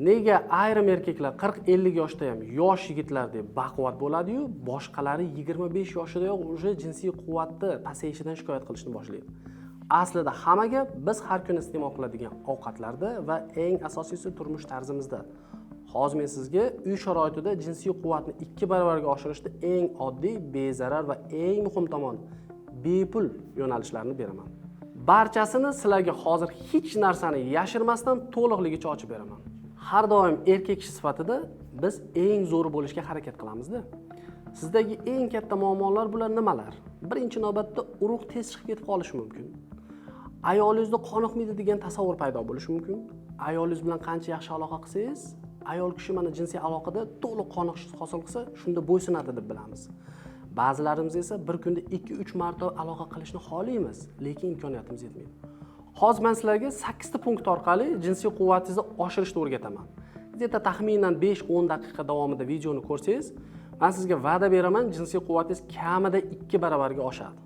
Nega ayrim erkaklar 40-50 yoshda ham yosh yigitlardek baquvvat bo'ladi-yu, boshqalari 25 yoshidayoq уже jinsiy quvvatni pasayishidan shikoyat qilishni boshlaydi? Aslida hamma gap biz har kuni iste'mol qiladigan ovqatlarda va eng asosiysi turmush tarzimizda. Hozir men sizga uy sharoitida jinsiy quvvatni 2 barobarga oshirishda eng oddiy, bezarar va eng muhim tomoni bepul yo'nalishlarni beraman. Barchasini sizlarga hozir hech narsani yashirmasdan to'liqligicha ochib beraman. Har doim erkak kishi sifatida biz eng zo'ri bo'lishga harakat qilamizda. Sizdagi eng katta muammolar bular nimalar? Birinchi navbatda urug' tez chiqib ketib qolishi mumkin. Ayolingizda qoniqmaydi degan tasavvur paydo bo'lishi mumkin. Ayolingiz bilan qancha yaxshi aloqa qilsangiz, ayol kishi mana jinsiy aloqada to'liq qoniqish hosil qilsa, shunda bo'ysunadi deb bilamiz. Ba'zilarimiz esa bir kunda 2-3 marta aloqa qilishni xohlaymiz, lekin imkoniyatimiz yetmaydi. Hozir men sizlarga 8 ta punkt orqali jinsiy quvvatingizni oshirishni o'rgataman. Где-то taxminan 5-10 daqiqa davomida videoni ko'rsangiz, men sizga va'da beraman, jinsiy quvvatingiz kamida 2 baravarga oshadi.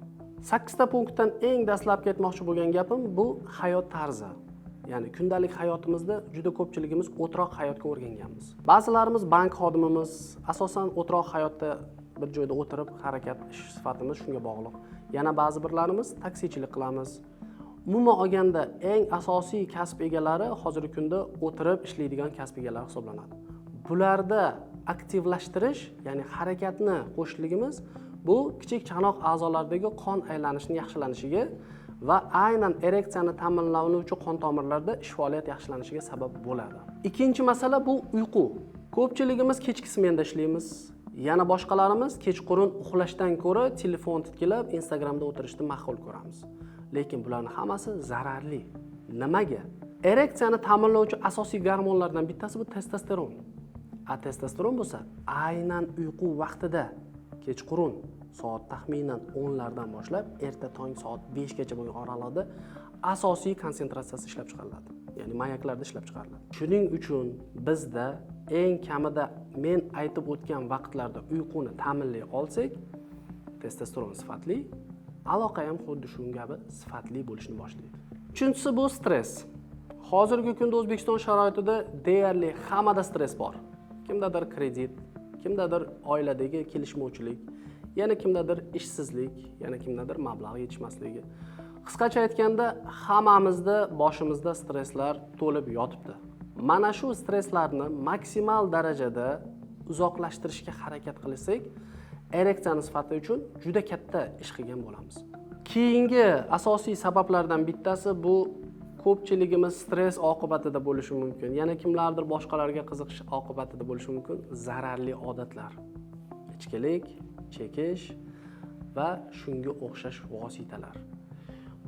8 ta punktdan eng dastlabki aytmoqchi bo'lgan gapim bu hayot tarzi. Ya'ni kundalik hayotimizda juda ko'pchiligimiz o'tiroq hayotga o'rganganmiz. Ba'zilarimiz bank xodimimiz, asosan o'tiroq hayotda bir joyda o'tirib harakat ish sifatimiz shunga bog'liq. Yana ba'zi birlarimiz taksichilik qilamiz. Umuman olganda, eng asosiy kasb egalari hozirgi kunda o'tirib ishlaydigan kasb egalari hisoblanadi. Bularda aktivlashtirish, ya'ni harakatni qo'shishligimiz bu kichik chanoq a'zolardagi qon aylanishini yaxshilanishiga va aynan ereksiyani ta'minlovchi qon tomirlarda ish faoliyat yaxshilanishiga sabab bo'ladi. Ikkinchi masala bu uyqu. Ko'pchiligimiz kechki smenda ishlaymiz. Yana boshqalarimiz kechqurun uxlashdan ko'ra telefon titkilab, Instagramda o'tirishni ma'qul ko'ramiz. Lekin bularning hammasi zararli. Nimaga? Ereksiyani ta'minlovchi asosiy gormonlardan bittasi bu testosteron. A testosteron bo'lsa aynan uyqu vaqtida, kechqurun soat taxminan 10 lardan boshlab erta tong soat 5 gacha bo'lgan oralig'ida asosiy konsentratsiyasi ishlab chiqariladi. Ya'ni mayaklarda ishlab chiqariladi. Shuning uchun bizda eng kamida men aytib o'tgan vaqtlarda uyquni ta'minlay olsak, testosteron sifatli, aloqa ham xuddi shu kabi sifatli bo'lishni boshlaydi. Uchinchisi bu stress. Hozirgi kunda O'zbekiston sharoitida deyarli hammada stress bor. Kimdadir kredit, kimdadir oiladagi kelishmovchilik, yana kimdadir ishsizlik, yana kimdadir mablag' yetishmasligi. Qisqacha aytganda, hammamizda boshimizda stresslar to'lib yotibdi. Mana shu stresslarni maksimal darajada uzoqlashtirishga harakat qilsak, ereksiyani sifati uchun juda katta ish qilgan bo'lamiz. Keyingi asosiy sabablardan bittasi bu ko'pchiligimiz stress oqibatida bo'lishi mumkin. Yana kimlardir boshqalarga qiziqish oqibatida bo'lishi mumkin. Zararli odatlar. Ichkilik, chekish va shunga o'xshash vositalar.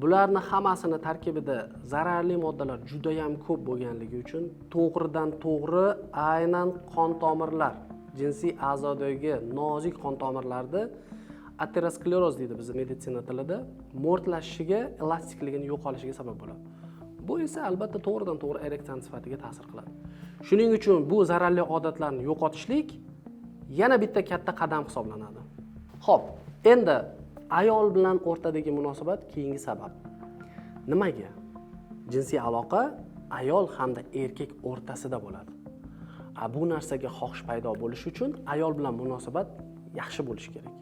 Bularni hammasini tarkibida zararli moddalar juda ham ko'p bo'lganligi uchun to'g'ridan to'g'ri aynan qon tomirlar, jinsiy a'zodagi nozik qon tomirlarda ateroskleroz deydi bizni meditsina tilida, mo'rtlashishiga, elastikligini yo'qolishiga sabab bo'ladi. Bu esa albatta to'g'ridan to'g'ri ereksiyani sifatiga ta'sir qiladi. Shuning uchun bu zararli odatlarni yo'qotishlik yana bitta katta qadam hisoblanadi. Xo'p, endi ayol bilan o'rtadagi munosabat keyingi sabab. Nimaga? Jinsiy aloqa ayol hamda erkak o'rtasida bo'ladi. A bu narsaga xohish paydo bo'lishi uchun ayol bilan munosabat yaxshi bo'lishi kerak.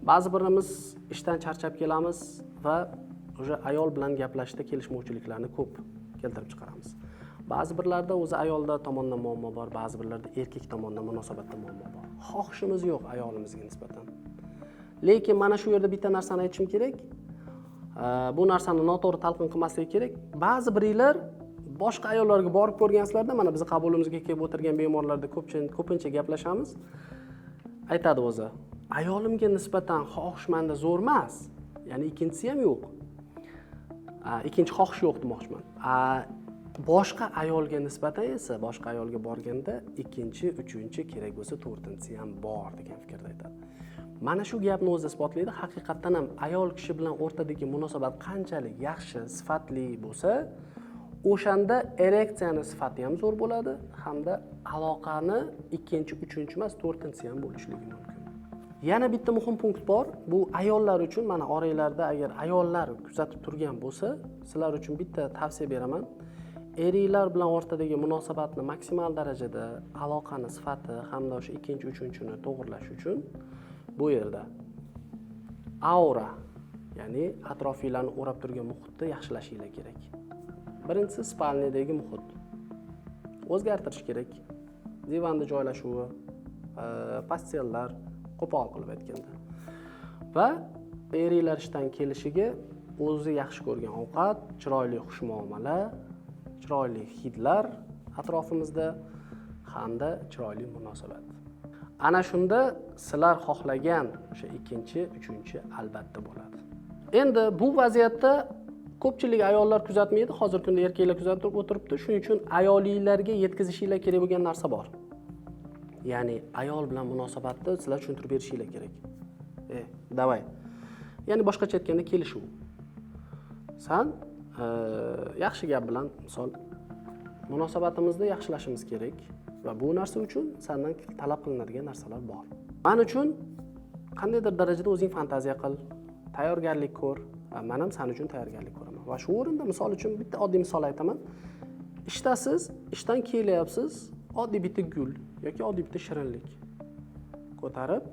Ba'zi birimiz ishdan charchab kelamiz va уже ayol bilan gaplashishda kelishmovchiliklarni ko'p keltirib chiqaramiz. Ba'zi birlarda o'zi ayolda tomondan muammo bor, ba'zi birlarda erkak tomondan munosabatda muammo bor. Xohishimiz yo'q ayolimizga nisbatan. Lekin mana shu yerda bitta narsani aytishim kerak. Bu narsani noto'g'ri talqin qilmaslik kerak. Ba'zi biringlar boshqa ayollarga borib ko'rgansizlarda, mana bizni qabulimizga kelib o'tirgan bemorlarda ko'pincha gaplashamiz. Aytadi o'zi: "Ayolimga nisbatan xohish menda zo'r emas." Ya'ni ikkinchisi ham yo'q. Ikkinchi xohish yo'q demoqchiman. Boshqa ayolga nisbatan esa, boshqa ayolga borganda ikkinchi, uchinchi, kerak bo'lsa to'rtinchisi ham bor degan fikrda aytadi. Mana shu gapni o'zi isbotlaydi. Haqiqatdan ham ayol kishi bilan o'rtadagi munosabat qanchalik yaxshi, sifatli bo'lsa, o'shanda ereksiyani sifati ham zo'r bo'ladi hamda aloqani ikkinchi, uchinchi emas, to'rtinchisi ham bo'lishligi mumkin. Yana bitta muhim punkt bor. Bu ayollar uchun, mana oranglarda agar ayollar kuzatib turgan bo'lsa, sizlar uchun bitta tavsiya beraman. Eringlar bilan o'rtadagi munosabatni maksimal darajada, aloqani sifati hamda o'sha ikkinchi, uchinchini to'g'irlash uchun bu yerda aura, ya'ni atrofinglarni o'rab turgan muhitni yaxshilashinglar kerak. Birinchisi, спальня dagi muhit o'zgartirish kerak. Divanni joylashuvi, постель lar, qo'pol qilib aytganda. Va eringlar ishdan kelishiga o'zi yaxshi ko'rgan ovqat, chiroyli xushmuomala, chiroyli hidlar atrofimizda hamda chiroyli munosabat. Ana shunda sizlar xohlagan o'sha ikkinchi, uchinchi albatta bo'ladi. Endi bu vaziyatda ko'pchilik ayollar kuzatmaydi, hozirgi kunda erkaklar kuzatib o'tiribdi. Shuning uchun ayolinglarga yetkazishinglar kerak bo'lgan narsa bor. Ya'ni ayol bilan munosabatni sizlar tushuntirib berishinglar kerak. Давай. Ya'ni boshqacha aytganda, kelishuv. San yaxshi gap bilan, misol, munosabatimizni yaxshilashimiz kerak va bu narsa uchun sandan talab qilinadigan narsalar bor. Man uchun qandaydir darajada o'zing fantaziya qil, tayyorgarlik ko'r, va man ham san uchun tayyorgarlik ko'raman. Va shu o'rinda, misol uchun, bitta oddiy misol aytaman. Ishdasiz, ishdan kelyapsiz, oddiy bitta gul yoki oddiy bitta shirinlik ko'tarib,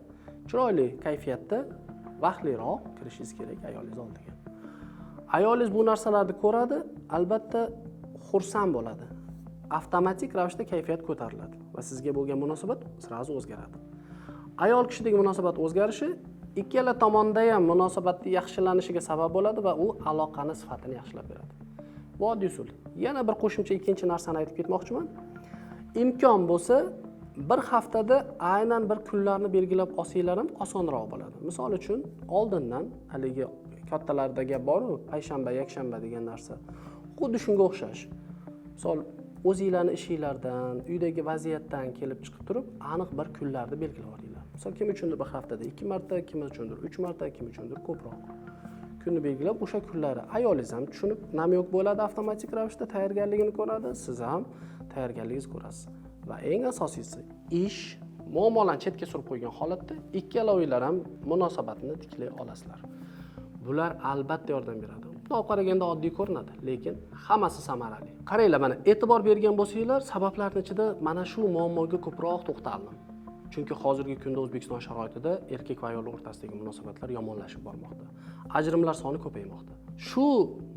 chiroyli kayfiyatda vaqtliroq kirishingiz kerak ayolingiz oldiga. Ayolingiz bu narsalarni ko'radi, albatta xursand bo'ladi. Avtomatik ravishda kayfiyat ko'tariladi va sizga bo'lgan munosabat сразу o'zgaradi. Ayol kishidagi munosabat o'zgarishi ikkala tomonda ham munosabatni yaxshilanishiga sabab bo'ladi va u aloqani sifatini yaxshilab beradi. Bu oddiy usul. Yana bir qo'shimcha ikkinchi narsani aytib ketmoqchiman. Imkon bo'lsa, bir haftada aynan bir kunlarni belgilab olsanglar ham osonroq bo'ladi. Misol uchun, oldindan haligi kattalarda gap boru, payshanba, yakshanba degan narsa. Xuddi shunga o'xshash. Misol, o'zinglarni ishinglardan, uydagi vaziyatdan kelib chiqib turib, aniq bir kunlarni belgilab olinglar. Misol, kim uchundir bir haftada ikki marta, kim uchundir uch marta, kim uchundir ko'proq. Kunni belgilab, o'sha kunlari ayolingiz ham tushunib, намёк bo'ladi, avtomatik ravishda tayyorgarligini ko'radi, siz ham tayyorgarligingizni ko'rasiz. Va eng asosiysi, ish muammolarni chetga surib qo'ygan holatda ikkalovinglar ham munosabatni tiklay olasizlar. Bular albatta yordam beradi. Bundoq olib qaraganda oddiy ko'rinadi, lekin hammasi samarali. Qaranglar, mana e'tibor bergan bo'lsanglar, sabablarni ichida mana shu muammoga ko'proq to'xtaldim. Chunki hozirgi kunda O'zbekiston sharoitida erkak va ayol o'rtasidagi munosabatlar yomonlashib bormoqda. Ajrimlar soni ko'paymoqda. Shu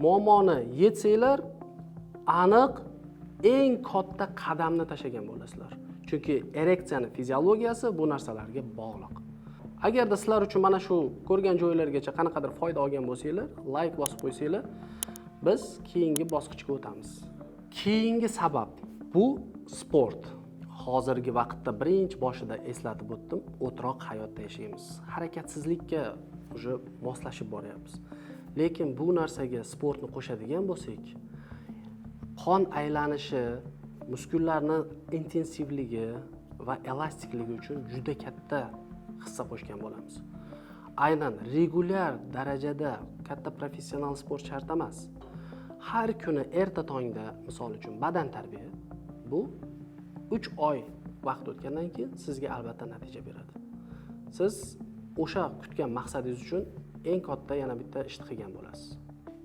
muammoni yechsanglar, aniq eng katta qadamni tashlagan bo'lasizlar. Chunki ereksiyani fiziologiyasi bu narsalarga bog'liq. Agarda sizlar uchun mana shu ko'rgan joylargacha qanaqadir foyda olgan bo'lsanglar, layk bosib qo'ysanglar, biz keyingi bosqichga o'tamiz. Keyingi sabab bu sport. Hozirgi vaqtda birinchi boshida eslatib o'tdim, o'troq hayotda yashaymiz. Harakatsizlikka уже moslashib boryapmiz. Lekin bu narsaga sportni qo'shadigan bo'lsak, qon aylanishi, muskullarni intensivligi va elastikligi uchun juda katta hissa qo'shgan bo'lamiz. Aynan regulyar darajada katta professional sport shart emas. Har kuni erta tongda, misol uchun, badan tarbiya, bu 3 oy vaqt o'tgandan keyin sizga albatta natija beradi. Siz o'sha kutgan maqsadingiz uchun eng katta yana bitta ishni qilgan bo'lasiz.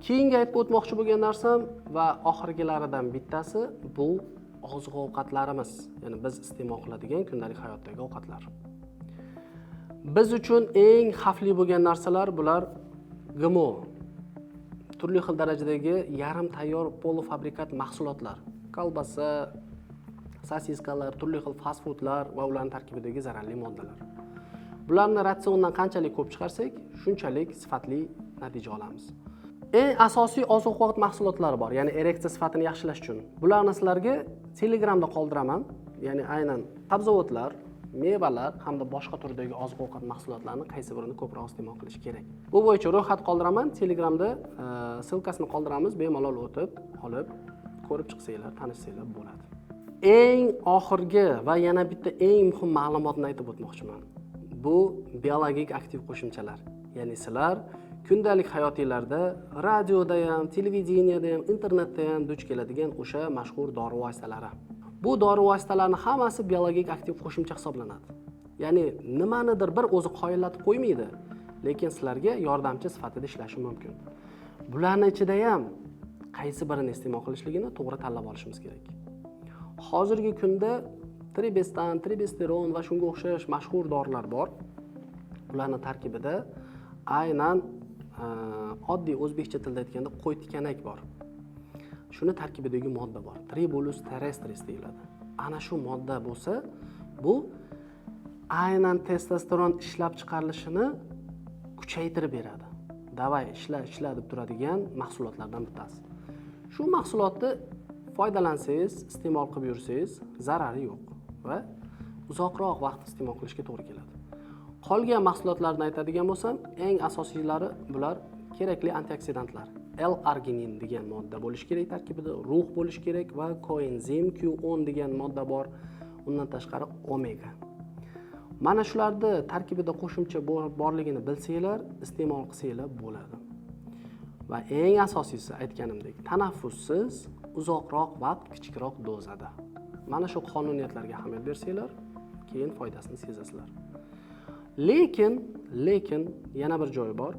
Keyingi aytib o'tmoqchi bo'lgan narsam va oxirgilaridan bittasi bu oziq ovqatlarimiz, ya'ni biz iste'mol qiladigan kundalik hayotdagi ovqatlar. Biz uchun eng xavfli bo'lgan narsalar bular GMO, turli xil darajadagi yarim tayyor полуфабрикат mahsulotlar, kolbasa, sosiskalar, turli xil fast foodlar va ularning tarkibidagi zararli moddalar. Bularni ratsiondan qanchalik ko'p chiqarsak, shunchalik sifatli natija olamiz. Eng asosiy oziq ovqat mahsulotlari bor, ya'ni ereksiya sifatini yaxshilash uchun. Bularni sizlarga Telegramda qoldiraman, ya'ni aynan sabzavotlar, mevalar hamda boshqa turdagi oziq ovqat mahsulotlarini qaysi birini ko'proq iste'mol qilish kerak. Bu bo'yicha ro'yxat qoldiraman Telegramda, ссылка sini qoldiramiz, bemalol o'tib, olib, ko'rib chiqsanglar, tanishsanglar bo'ladi. Eng oxirgi va yana bitta eng muhim ma'lumotni aytib o'tmoqchiman. Bu biologik aktiv qo'shimchalar. Ya'ni sizlar kundalik hayotinglarda radioda ham, televideniyada ham, internetda ham duch keladigan o'sha mashhur dori vositalari. Bu dori vositalarining hammasi biologik aktiv qo'shimcha hisoblanadi. Ya'ni nimanidir bir o'zi qoyillatib qo'ymaydi, lekin sizlarga yordamchi sifatida ishlashi mumkin. Bularni ichida ham Qaysi birini iste'mol qilishligini to'g'ri tanlab olishimiz kerak. Hozirgi kunda Tribestan, Tribesteron va shunga o'xshash mashhur dorilar bor. Ularni tarkibida aynan oddiy o'zbekcha tilda aytganda qo'y tikanak bor. Shuni tarkibidagi modda bor. Tribulus terrestris deyiladi. Ana shu modda bo'lsa, bu aynan testosteron ishlab chiqarilishini kuchaytirib beradi. Давай, ishla, ishla deb turadigan mahsulotlardan bittasi. Shu mahsulotni foydalansangiz, iste'mol qilib yursangiz, zarari yo'q va uzoqroq vaqt iste'mol qilishga to'g'ri keladi. Qolgan mahsulotlarni aytadigan bo'lsam, eng asosiylari bular kerakli antioksidantlar. L-arginin degan modda bo'lishi kerak tarkibida, rux bo'lishi kerak va koenzim Q10 degan modda bor. Undan tashqari omega. Mana shularni tarkibida qo'shimcha borligini bilsanglar, iste'mol qilsanglar bo'ladi. Va eng asosiysi, aytganimdek, tanaffussiz, uzoqroq vaqt, kichikroq dozada. Mana shu qonuniyatlarga ahamiyat bersanglar, keyin foydasini sezasizlar. Lekin yana bir joyi bor.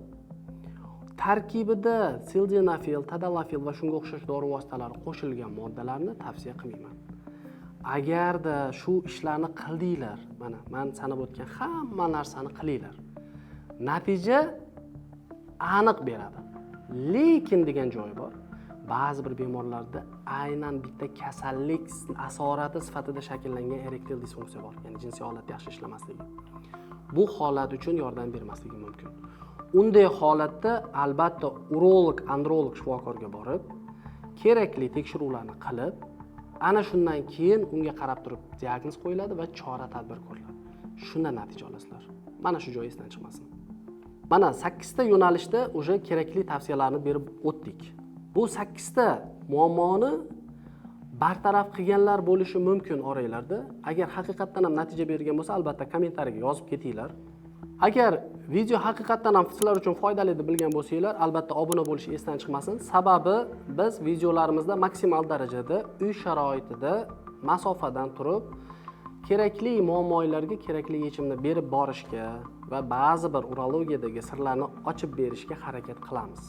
Tarkibida sildenafil, tadalafil va shunga o'xshash dori vositalari qo'shilgan moddalarni tavsiya qilmayman. Agarda shu ishlarni qildinglar, mana man sanab o'tgan hamma narsani qilinglar, natija aniq beradi. Lekin degan joyi bor. Ba'zi bir bemorlarda aynan bitta kasallik asorati sifatida shakllangan erektil disfunksiya bor, ya'ni jinsiy holat yaxshi ishlamasligi. Bu holat uchun yordam bermasligi mumkin. Unday holatda albatta urolog, androlog shifokorga borib, kerakli tekshiruvlarni qilib, ana shundan keyin unga qarab turib diagnoz qo'yiladi va chora tadbir ko'riladi. Shunda natija olasizlar. Mana shu joyi esdan chiqmasin. Mana sakkizta yo'nalishda уже kerakli tavsiyalarni berib o'tdik. Bu sakkizta muammoni bartaraf qilganlar bo'lishi mumkin oranglarda. Agar haqiqatdan ham natija bergan bo'lsa, albatta kommentariyaga yozib ketinglar. Agar video haqiqatdan ham sizlar uchun foydali deb bilgan bo'lsanglar, albatta obuna bo'lish esdan chiqmasin. Sababi biz videolarimizda maksimal darajada uy sharoitida masofadan turib kerakli muammolarga kerakli yechimni berib borishga va ba'zi bir urologiyadagi sirlarni ochib berishga harakat qilamiz.